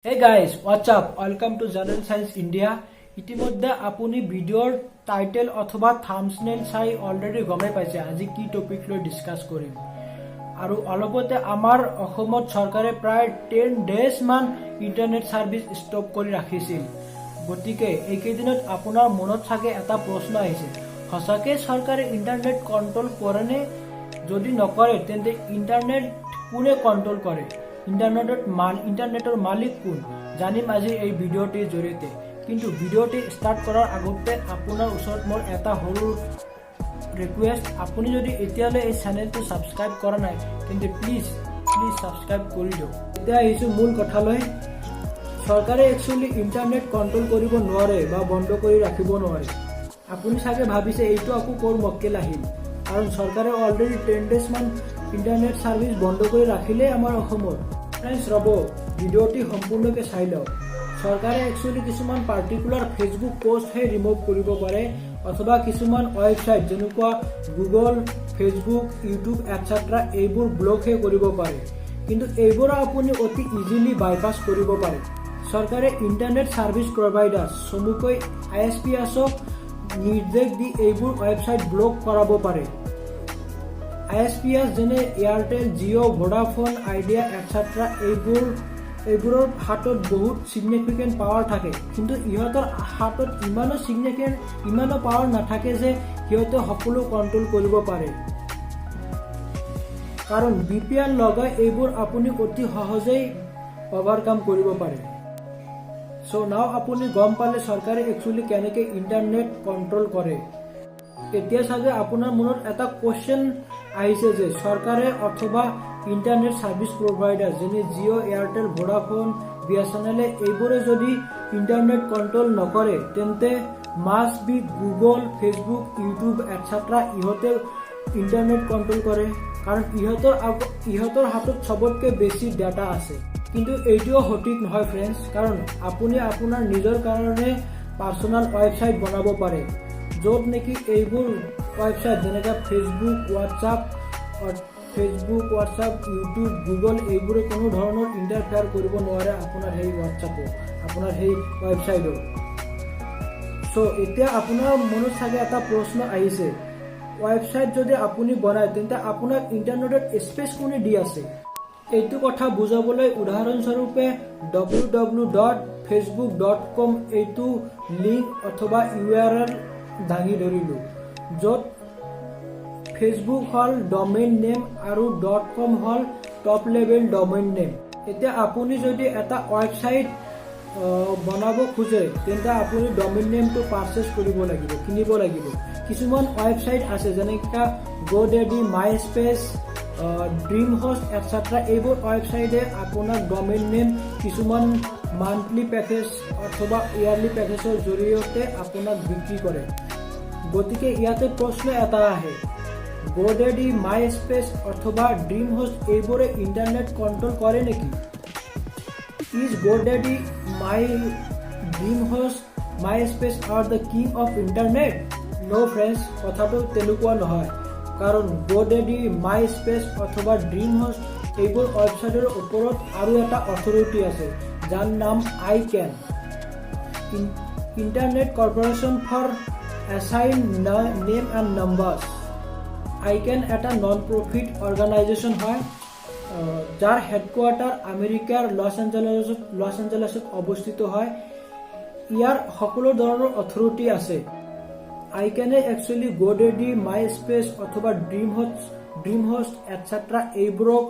Hey guys, what's up? Welcome to General Science India. ইতিমধ্যে আপুনি ভিডিঅ'ৰ টাইটেল অথবা থাম্বনেইল চাই অলৰেডি গমেই পাইছে আজি কি টপিক লৈ ডিছকাছ কৰিম। আৰু অলপতে আমাৰ অসমত চৰকাৰে প্ৰায় 10 ডেজ মান ইণ্টাৰনেট ছাৰ্ভিচ ষ্টপ কৰি ৰাখিছিল। গতিকে এইকেইদিনত আপোনাৰ মনত চাগে এটা প্ৰশ্ন আহিছে, সঁচাকৈ চৰকাৰে ইণ্টাৰনেট কণ্ট্ৰল কৰেনে? যদি নকৰে, তেন্তে ইণ্টাৰনেট কোনে কণ্ট্ৰল কৰে? ইণ্টাৰনেটৰ মালিক কোন? জানিম আজি এই ভিডিঅ'টিৰ জৰিয়তে। কিন্তু ভিডিঅ'টি ষ্টাৰ্ট কৰাৰ আগতে আপোনাৰ ওচৰত মোৰ এটা সৰু ৰিকুৱেষ্ট। আপুনি যদি এতিয়ালৈ এই চেনেলটো ছাবস্ক্ৰাইব কৰা নাই, তেন্তে প্লিজ প্লিজ ছাবস্ক্ৰাইব কৰি দিয়ক। এতিয়া আহিছোঁ মূল কথালৈ। চৰকাৰে একচুৱেলি ইণ্টাৰনেট কণ্ট্ৰল কৰিব নোৱাৰে বা বন্ধ কৰি ৰাখিব নোৱাৰে। আপুনি চাগে ভাবিছে, এইটো আকৌ ক'ৰ মক্কেল আহিল? কাৰণ চৰকাৰে অলৰেডি 10 ডেজ মান ইণ্টাৰনেট ছাৰ্ভিচ বন্ধ কৰি ৰাখিলেই আমাৰ অসমত। ফ্ৰেণ্ডছ, ৰ'ব, ভিডিঅ'টি সম্পূৰ্ণকৈ চাই লওক। চৰকাৰে একচুৱেলি কিছুমান পাৰ্টিকুলাৰ ফেচবুক পষ্টহে ৰিমুভ কৰিব পাৰে অথবা কিছুমান ৱেবছাইট যেনেকুৱা গুগল, ফেচবুক, ইউটিউব এটচেট্ৰা এইবোৰ ব্লকহে কৰিব পাৰে। কিন্তু এইবোৰো আপুনি অতি ইজিলি বাইপাছ কৰিব পাৰে। চৰকাৰে ইণ্টাৰনেট ছাৰ্ভিচ প্ৰভাইডাৰ, চমুকৈ আইএছপি এছক নিৰ্দেশ দি এইবোৰ ৱেবছাইট ব্লক কৰাব পাৰে। আইএছপি এছ যেনে Airtel, Jio', Vodafone, idea etcetera এইবোৰৰ হাতত বহুত ছিগনিফিকেণ্ট পাৱাৰ থাকে। কিন্তু ইহঁতৰ হাতত ইমানো পাৱাৰ নাথাকে যে সিহঁতে সকলো কণ্ট্ৰল কৰিব পাৰে। কাৰণ ভিপিএন লগাই এইবোৰ আপুনি অতি সহজেই অভাৰকাম কৰিব পাৰে। চ' নাও আপুনি গম পালে চৰকাৰে একচুৱেলি কেনেকৈ ইণ্টাৰনেট কণ্ট্ৰল কৰে। এতিয়া চাগে আপোনাৰ মনত এটা কুৱেশ্যন আহিছে যে চৰকাৰে অথবা ইণ্টাৰনেট ছাৰ্ভিচ প্ৰভাইডাৰ যেনে জিঅ', এয়াৰটেল, ভোডাফোন, বিএছএনএলে এইবোৰে যদি ইণ্টাৰনেট কণ্ট্ৰল নকৰে, তেন্তে must B Google, Facebook, YouTube etcetera ইহঁতে ইণ্টাৰনেট কণ্ট্ৰল কৰে, কাৰণ ইহঁতৰ হাতত চবতকৈ বেছি ডাটা আছে। কিন্তু এইটোও সঠিক নহয় ফ্ৰেণ্ডছ, কাৰণ আপুনি আপোনাৰ নিজৰ কাৰণে পাৰ্চনেল ৱেবছাইট বনাব পাৰে, য'ত নেকি এইবোৰ ৱেবছাইট যেনেকৈ ফেচবুক, হোৱাটছআপ, ইউটিউব, গুগল এইবোৰে কোনো ধৰণৰ ইণ্টাৰফেয়াৰ কৰিব নোৱাৰে আপোনাৰ সেই ৱেবছাইটত। চ' এতিয়া আপোনাৰ মনত চাগে এটা প্ৰশ্ন আহিছে, ৱেবছাইট যদি আপুনি বনায়, তেন্তে আপোনাক ইণ্টাৰনেটত স্পেচ কোনে দি আছে? এইটো কথা বুজাবলৈ উদাহৰণস্বৰূপে ww.facebook.com এইটো লিংক অথবা ইউআৰএল দাঙি ধৰিলোঁ, য'ত ফেচবুক হ'ল ডমেইন নেম আৰু ডট কম হ'ল টপ লেভেল ডমেইন নেম। এতিয়া আপুনি যদি এটা ৱেবছাইট বনাব খোজে, তেন্তে আপুনি ডমেইন নেমটো পাৰচেছ কৰিব লাগিব, কিনিব লাগিব। কিছুমান ৱেবছাইট আছে, যেনেকুৱা গ'ডেডি, মাই স্পেচ, ড্ৰিম হোষ্ট এটচেট্ৰা। এইবোৰ ৱেবছাইটে আপোনাক ডমেইন নেম কিছুমান মান্থলি পেকেজ অথবা ইয়াৰলি পেকেজৰ জৰিয়তে আপোনাক বিক্ৰী কৰে। গতিকে ইয়াতে প্ৰশ্ন এটা আহে, গ'ডেডি, মাই স্পেচ অথবা ড্ৰিম হোষ্ট এইবোৰে ইণ্টাৰনেট কণ্ট্ৰল কৰে নেকি? Is GoDaddy, my DreamHost, MySpace are the king of internet? No friends, কথাটো তেনেকুৱা নহয়। কাৰণ GoDaddy, MySpace অথবা DreamHost এইবোৰ ৱেবছাইটৰ ওপৰত আৰু এটা অথৰিটি আছে, যাৰ নাম ICANN, Internet Corporation for Assigned Name and Numbers। ICANN এটা নন প্ৰফিট অৰ্গেনাইজেশ্যন হয়, যাৰ হেডকোৱাৰ্টাৰ আমেৰিকাৰ লছ এঞ্জেলেছত অৱস্থিত হয়। ইয়াৰ সকলো ধৰণৰ অথৰিটি আছে। আইকেনে একচুৱেলি গ'ডেডি, মাই স্পেচ অথবা ড্ৰিম হোষ্ট এটচেট্ৰা এইবোৰক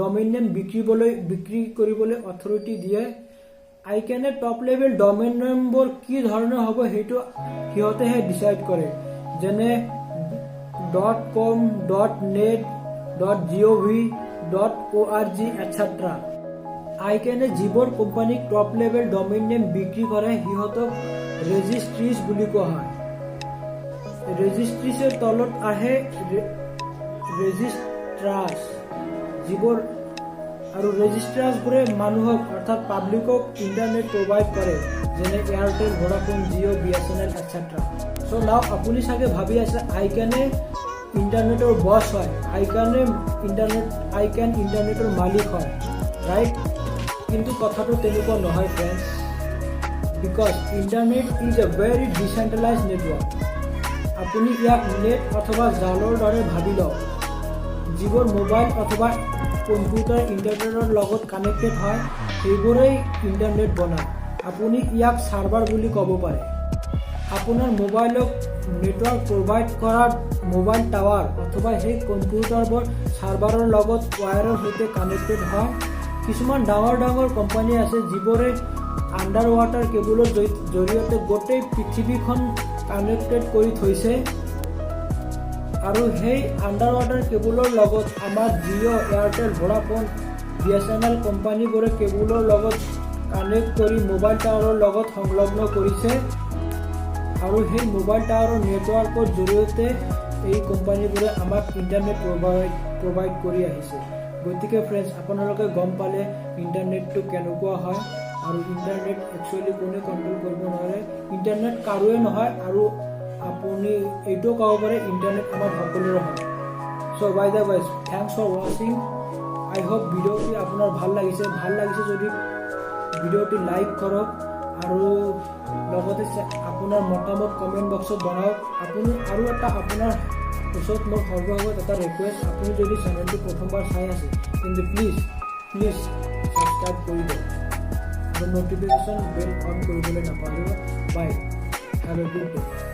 ডমেইন নেম বিক্ৰী কৰিবলৈ অথৰিটি দিয়ে। আইকেনে টপ লেভেল ডমেইন নেমবোৰ কি ধৰণৰ হ'ব, সেইটো সিহঁতেহে ডিচাইড কৰে, যেনে .com, .net, .gov, .org etcetera। আইকেনে যিবোৰ কোম্পানীক টপ লেভেল ডমেইন নেম বিক্ৰী কৰে, সিহঁতক ৰেজিষ্ট্ৰিজ বুলি কোৱা হয়। ৰেজিষ্ট্ৰিজৰ তলত আহে ৰেজিষ্ট্ৰাৰ্ছ, যিবোৰ আৰু ৰেজিষ্ট্ৰাৰ্ছবোৰে মানুহক অৰ্থাৎ পাব্লিকক ইণ্টাৰনেট প্ৰভাইড কৰে, যেনে Airtel, Vodafone, Jio', BSNL etcetera. So' now আপুনি চাগে ভাবি আছে, আইকেনে ইণ্টাৰনেটৰ বছ হয়, আইকেন ইণ্টাৰনেটৰ মালিক হয়, ৰাইট? কিন্তু কথাটো তেনেকুৱা নহয়, friends, because internet is a very decentralized network. আপুনি ইয়াক নেট অথবা জালৰ দৰে ভাবি লওক। যিবোৰ মোবাইল অথবা কম্পিউটাৰ ইণ্টাৰনেটৰ লগত কানেক্টেড হয়, সেইবোৰেই ইণ্টাৰনেট বনায়। আপুনি ইয়াক ছাৰ্ভাৰ বুলি ক'ব পাৰে। আপোনাৰ মোবাইলক নেটৱৰ্ক প্ৰভাইড কৰা মোবাইল টাৱাৰ অথবা সেই কম্পিউটাৰবোৰ ছাৰ্ভাৰৰ লগত ৱায়াৰৰ সৈতে কানেক্টেড হয়। কিছুমান ডাঙৰ ডাঙৰ কোম্পানী আছে, যিবোৰে আণ্ডাৰ ৱাটাৰ কেবুলৰ জৰিয়তে গোটেই পৃথিৱীখন কানেক্টেড কৰি থৈছে আৰু সেই আণ্ডাৰ ৱাটাৰ কেবুলৰ লগত আমাৰ জিঅ', এয়াৰটেল, ভোডাফোন, বিএছএনএল কোম্পানীবোৰে কেবুলৰ লগত কানেক্ট কৰি মোবাইল টাৱাৰৰ লগত সংলগ্ন কৰিছে আৰু সেই মোবাইল টাৱাৰৰ নেটৱৰ্কৰ জৰিয়তে এই কোম্পানীবোৰে আমাক ইণ্টাৰনেট প্ৰভাইড কৰি আহিছে। গতিকে ফ্ৰেণ্ডছ, আপোনালোকে গম পালে ইণ্টাৰনেটটো কেনেকুৱা হয় আৰু ইণ্টাৰনেট একচুৱেলি কোনে কণ্ট্ৰল কৰিব নোৱাৰে। ইণ্টাৰনেট কাৰোৱে নহয় আৰু আপুনি এইটোও ক'ব পাৰে, ইণ্টাৰনেট আমাৰ সকলোৰে হয়। So by the way, thanks for watching. I hope ভিডিঅ'টি আপোনাৰ ভাল লাগিছে। ভাল লাগিছে যদি ভিডিঅ'টি লাইক কৰক আৰু লগতে আপোনাৰ মতামত কমেণ্ট বক্সত জনাওক আপুনি। আৰু এটা আপোনাৰ ওচৰত মোৰ সৰ্বশেষত এটা ৰিকুৱেষ্ট, আপুনি যদি চেনেলটো প্ৰথমবাৰ চাই আছে, তেন্তে প্লিজ প্লিজ ছাবস্ক্ৰাইব কৰি দিয়ক আৰু ন'টিফিকেশ্যন বেল অন কৰিবলৈ নাপাহৰিব। Bye, have a good day.